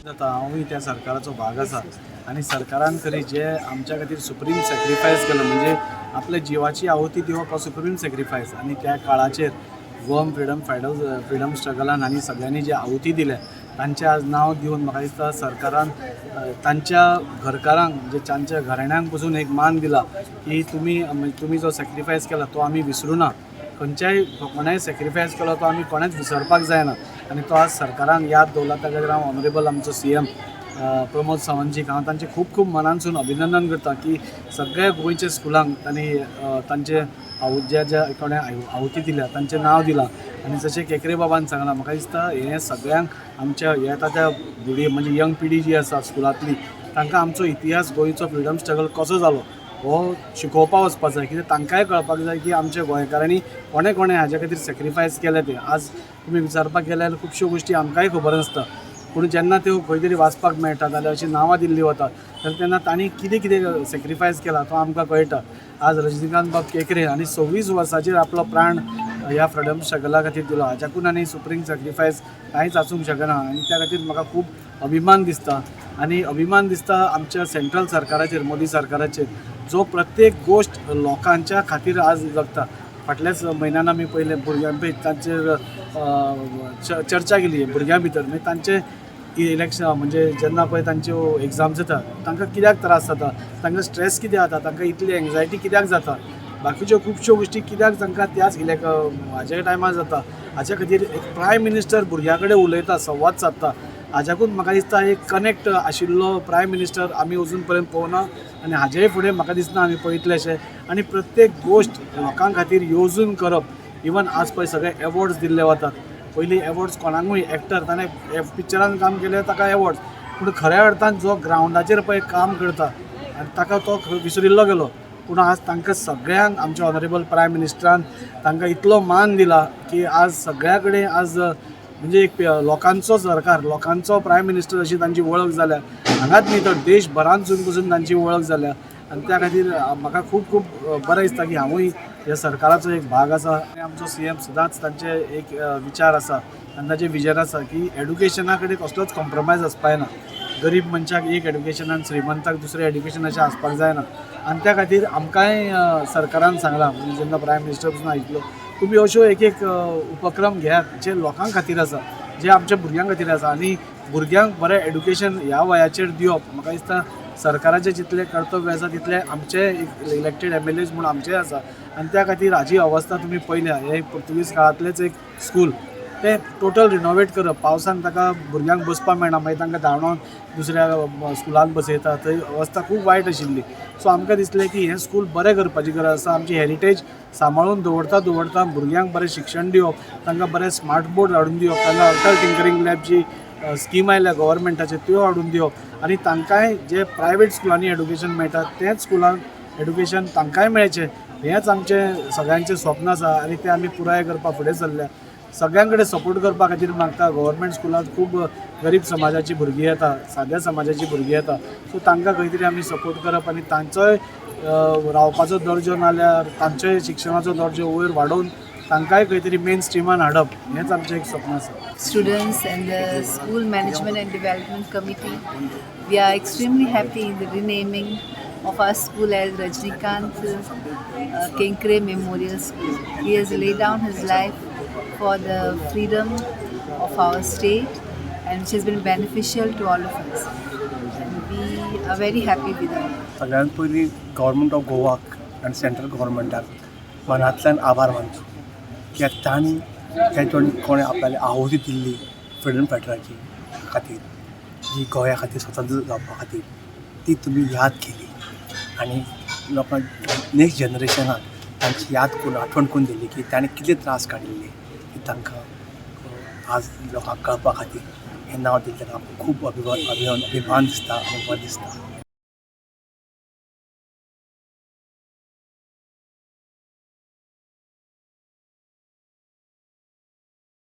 जाता. हांवूय त्या सरकाराचो भाग आसा आनी सरकारान तरी जे आमच्या खातीर सुप्रीम सॅक्रिफायस केलो, म्हणजे आपल्या जिवाची आहुती दिवप हो सुप्रीम सॅक्रिफायस. आनी त्या काळाचेर गोवन फ्रिडम फायटर्स, फ्रिडम स्ट्रगलान आनी सगळ्यांनी जे आहुती दिल्या, तांचें आज नांव दिवन म्हाका दिसता सरकारान तांच्या घरकारांक, म्हणजे तांच्या घराण्यांक पसून एक मान दिला की तुमी म्हणजे तुमी जो सॅक्रिफायस केला तो आमी विसरूं ना. खंयच्याय कोणाय सॅक्रिफायस केलो तो आमी कोणेच विसरपाक जायना आनी तो आज सरकारान याद दवरला. त्या खातीर हांव ऑनरेबल आमचो सीएम प्रमोद सावंतजीक हांव तांचें खूब खूब मनानसून अभिनंदन करता की सगळ्या गोंयच्या स्कुलांक तांणी तांचे ज्या ज्या कोणें आहुती दिल्या तांचें नांव दिलां. आनी जशें केंकरे बाबान सांगलां, म्हाका दिसता हें सगळ्यांक आमच्या हे आतां त्या भुरगीं, म्हणजे यंग पिढी जी आसा स्कुलांतली, तांकां आमचो इतिहास, गोंयचो फ्रिडम स्ट्रगल कसो जालो हो शिकोवपा वचपा जाय. कित्याक तांकांय कळपाक जाय की आमच्या गोंयकारांनी कोणें कोणें हाज्या खातीर सॅक्रिफायस केलें तें. आज तुमी विचारपाक गेल्यार खुबश्यो गोश्टी आमकांय खबर नासता, पूण जेन्ना त्यो खंय तरी वाचपाक मेळटा जाल्यार अशीं नांवां दिल्लीं वतात, तर तेन्ना तांणी कितें कितें सॅक्रिफायस केला तो आमकां कळटा. आज रजनीकांत बाब केंकरे आनी 26 वर्सांचेर आपलो प्राण ह्या फ्रिडम स्ट्रगला खातीर दिलो. हाच्याकून आनी सुप्रीम सॅक्रिफायस कांयच आसूंक शकना. आनी त्या खातीर म्हाका खूब अभिमान दिसता आनी अभिमान दिसता आमच्या सेंट्रल सरकाराचेर, मोदी सरकाराचेर, जो प्रत्येक गोश्ट लोकांच्या खातीर आज जगता. फाटल्याच म्हयन्यान आमी पयले भुरग्यां पळय तांचेर चर्चा केली भुरग्यां भितर, मागीर तांचे इलेक्शन, म्हणजे जेन्ना पळय तांच्यो एग्जाम्स येता, तांकां कित्याक त्रास जाता, तांकां स्ट्रेस कित्याक जाता, तांकां इतली एंग्जायटी कित्याक जाता, बाकीच्यो खुबश्यो गोश्टी कित्याक तांकां त्याच हाज्या टायमार जाता, हाच्या खातीर एक प्रायम मिनिस्टर भुरग्यां कडेन उलयता, संवाद सादता. हाच्याकून म्हाका दिसता एक कनेक्ट आशिल्लो प्रायम मिनिस्टर आमी अजून पर्यंत पळोवना आनी हाजेय फुडें म्हाका दिसना आमी पळयतले अशें. आनी प्रत्येक गोश्ट लोकां खातीर येवजून करप. इवन आज पळय सगळे एवॉर्ड्स दिल्ले वतात. पयलीं एवॉर्ड्स कोणाकूय, एक्टर ताणें पिक्चरान काम केलें ताका एवॉर्ड्स, पूण खऱ्या अर्थान जो ग्रावंडाचेर पळय काम करता आनी ताका तो विसरिल्लो गेलो. पूण आज तांकां सगळ्यांक आमच्या ऑनरेबल प्रायम मिनिस्टरान तांकां इतलो मान दिला की आज सगळ्या कडेन आज म्हणजे एक लोकांचो सरकार, लोकांचो प्रायम मिनिस्टर अशी तांची वळख जाल्या. हांगाच न्ही तर देशभरांतसून पसून तांची वळख जाल्या. आनी त्या खातीर म्हाका खूब खूब बरें दिसता की हांवूय ह्या सरकाराचो एक भाग आसा. आनी आमचो सीएम सदांच तांचे एक विचार आसा आनी ताचें विजन आसा की एडुकेशना कडेन कसलोच कॉम्प्रोमायज आसपा जायना. गरीब मनशाक एक एडुकेशन आनी श्रीमंताक दुसरें एडुकेशन अशें आसपाक जायना. आनी त्या खातीर आमकांय सरकारान सांगलां, म्हणजे जेन्ना प्रायम मिनिस्टर पसून आयकलो, तुमी अश्यो एक एक उपक्रम घेयात जे लोकां खातीर आसा, जे आमच्या भुरग्यां खातीर आसा. आनी भुरग्यांक बरें एडुकेशन ह्या वयाचेर दिवप म्हाका दिसता सरकाराचें जितलें कर्तव्य आसा तितलें आमचें एक इलेक्टेड एमएलएज म्हूण आमचेंय आसा. आनी त्या खातीर हाजी अवस्था तुमी पळयल्या, हें पुर्तुगीज काळांतलेंच एक स्कूल, तें टोटल रिनोवेट करप. पावसान ताका भुरग्यांक बसपाक मेळना, मागीर तांकां धांवडोवन दुसऱ्या स्कुलान बसयता. थंय अवस्था खूब वायट आशिल्ली. सो आमकां दिसलें की हें स्कूल बरें करपाची गरज आसा. आमची हेरिटेज सांबाळून दवरता दवरता भुरग्यांक बरें शिक्षण दिवप, तांकां बरें स्मार्ट बोर्ड हाडून दिवप, तांकां अटल टिंकरींग लॅबची स्कीम आयल्या गव्हर्मेंटाचे त्यो हाडून दिवप आनी तांकांय जे प्रायवेट स्कुलांनी एडुकेशन मेळटा तेंच स्कुलान एडुकेशन तांकांय मेळचें, हेंच आमचें सगळ्यांचें स्वप्न आसा आनी तें आमी पुराय करपाक फुडें सरल्या. सगळ्यां कडेन सपोर्ट करपा खातीर मागता. गव्हर्मेंट स्कुलांत खूब गरीब समाजाची भुरगीं येता, साद्या समाजाची भुरगीं येता, सो तांकां खंय तरी आमी सपोर्ट करप आनी तांचोय रावपाचो दर्जो नाल्यार तांचोय शिक्षणाचो दर्जो वयर वाडोवन तांकांय खंय तरी मेन स्ट्रिमान हाडप हेंच आमचें एक स्वप्न आसा. Students and the School Management and Development Committee. We are extremely happy in the renaming of our school as Rajnikant Kenkre Memorial School. He has laid down his life for the freedom of our state and which has been beneficial to all of us. And we are very happy with that. सगळ्यांत पयलीं government of गोवाक आनी central गव्हर्मेंटाक मनांतल्यान आभार मानचो, कित्याक तांणी तेंच्यांनी कोणें आपल्याली आहुती दिल्ली फ्रिडम फायटराची खातीर, जी गोंया खातीर स्वतंत्र जावपा खातीर, ती तुमी याद केली आनी लोकांक, नेक्स्ट जनरेशनाक तांची याद करून, आठवण करून दिली की ताणें कितले त्रास काडिल्ले. ती तांकां आज लोकांक कळपा खातीर हें नांव दिलें, ताका खूब अभिमान अभिमान अभिमान दिसता आनी बरें दिसता.